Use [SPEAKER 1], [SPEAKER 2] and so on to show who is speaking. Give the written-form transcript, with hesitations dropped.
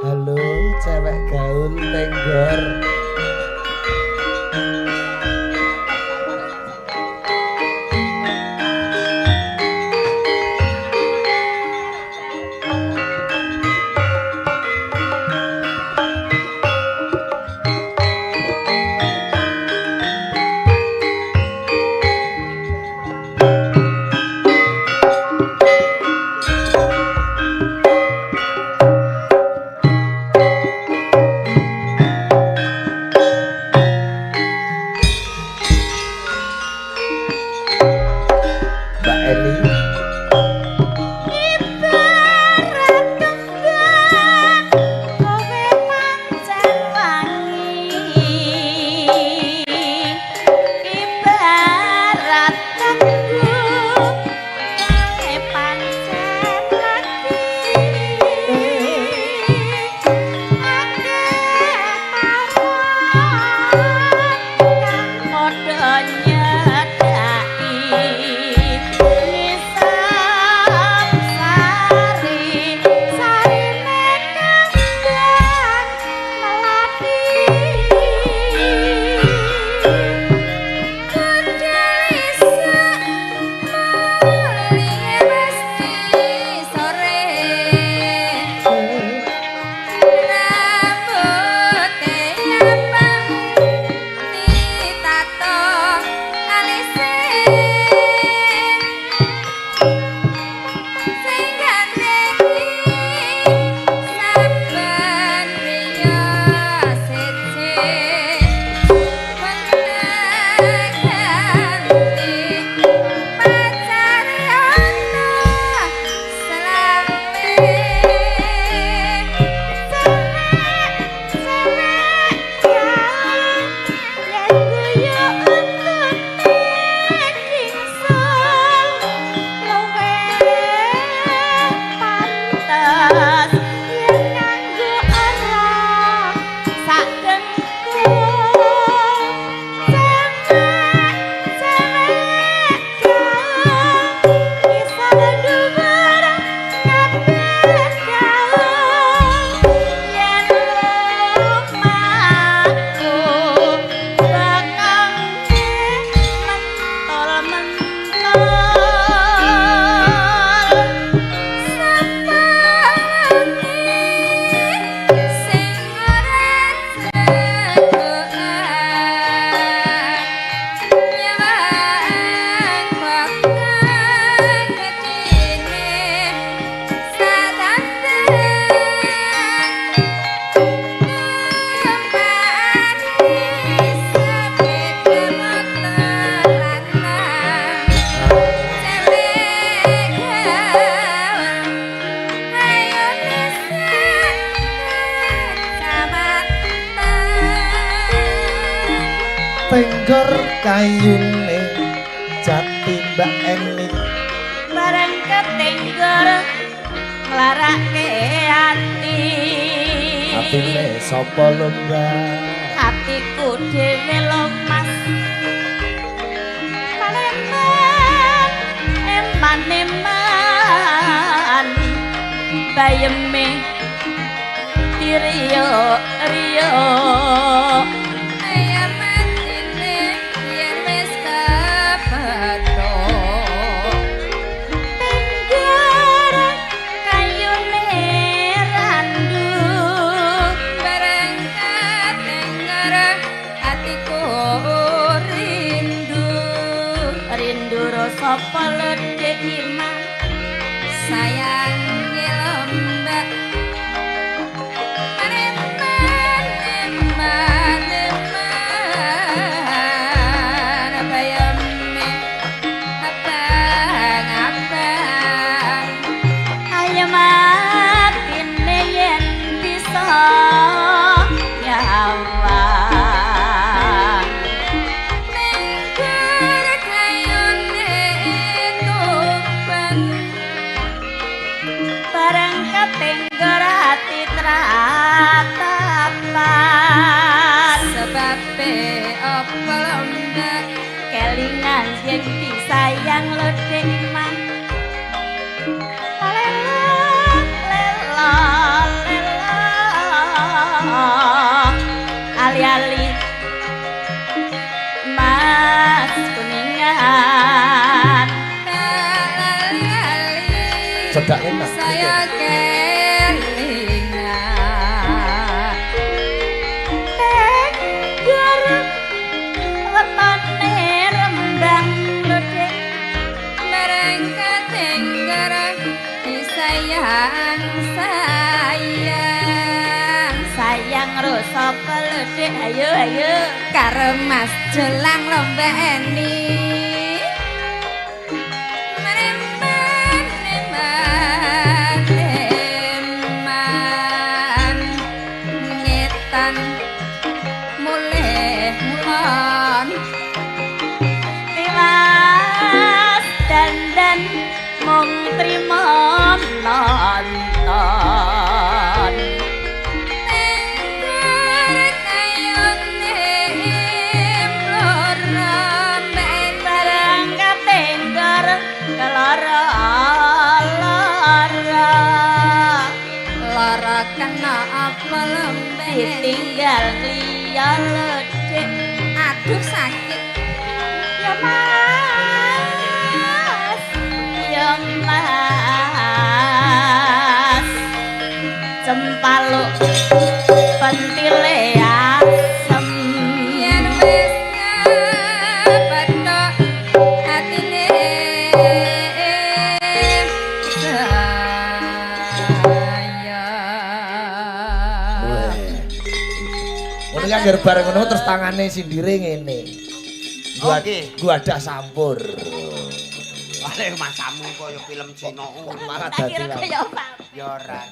[SPEAKER 1] Halo cewek gaul Tenggor. Tenggor kayune jati Mbak Eni
[SPEAKER 2] bareng ketenggor nglarake ati.
[SPEAKER 1] Atine sapa lho Mbak?
[SPEAKER 2] Atiku dhewe lho Mas. Paneman eman-eman bayeme diriyo riyo. Sapa ledek iman
[SPEAKER 3] sayange lembak eman eman eman bayeme abang abang
[SPEAKER 2] ayo matine yen bisa nyawang.
[SPEAKER 3] Sebabe apa lembak
[SPEAKER 2] kelingan yen disayang ledek iman. Lelek
[SPEAKER 1] Cedake nak.
[SPEAKER 3] Saya kelingan
[SPEAKER 2] Tengger wetone Rembang lho Dik.
[SPEAKER 3] Bareng ketengger disayang sayang
[SPEAKER 2] Sayang ro sapa lho Dik? Ayo ayo.
[SPEAKER 3] Karo Mas Jolang lho Mbak Eni. Mereman eman eman ngetan mulih ngulon
[SPEAKER 2] Tiwas dandan mung trimo nonton.
[SPEAKER 3] Tengger kayune blora Mbak Eni.
[SPEAKER 2] Barang katengger keloro lara
[SPEAKER 3] Lara kena apa lho Mbak Eni?
[SPEAKER 2] Ditinggal liya lho Dik.
[SPEAKER 3] Aduh sakit.
[SPEAKER 2] Ya Mas, ya Mas, cempaluk pentile asem.
[SPEAKER 3] Yen wis ngepethok atine saya.
[SPEAKER 1] Ngono ki angger bareng ngono terus tangane sindire ngene. Gua
[SPEAKER 4] Oke.
[SPEAKER 1] gua ada sampur.
[SPEAKER 4] Wale masamu kaya film Cina.
[SPEAKER 1] Malah
[SPEAKER 2] Tak kira
[SPEAKER 1] dadi
[SPEAKER 2] kaya apa.
[SPEAKER 4] Ya ora.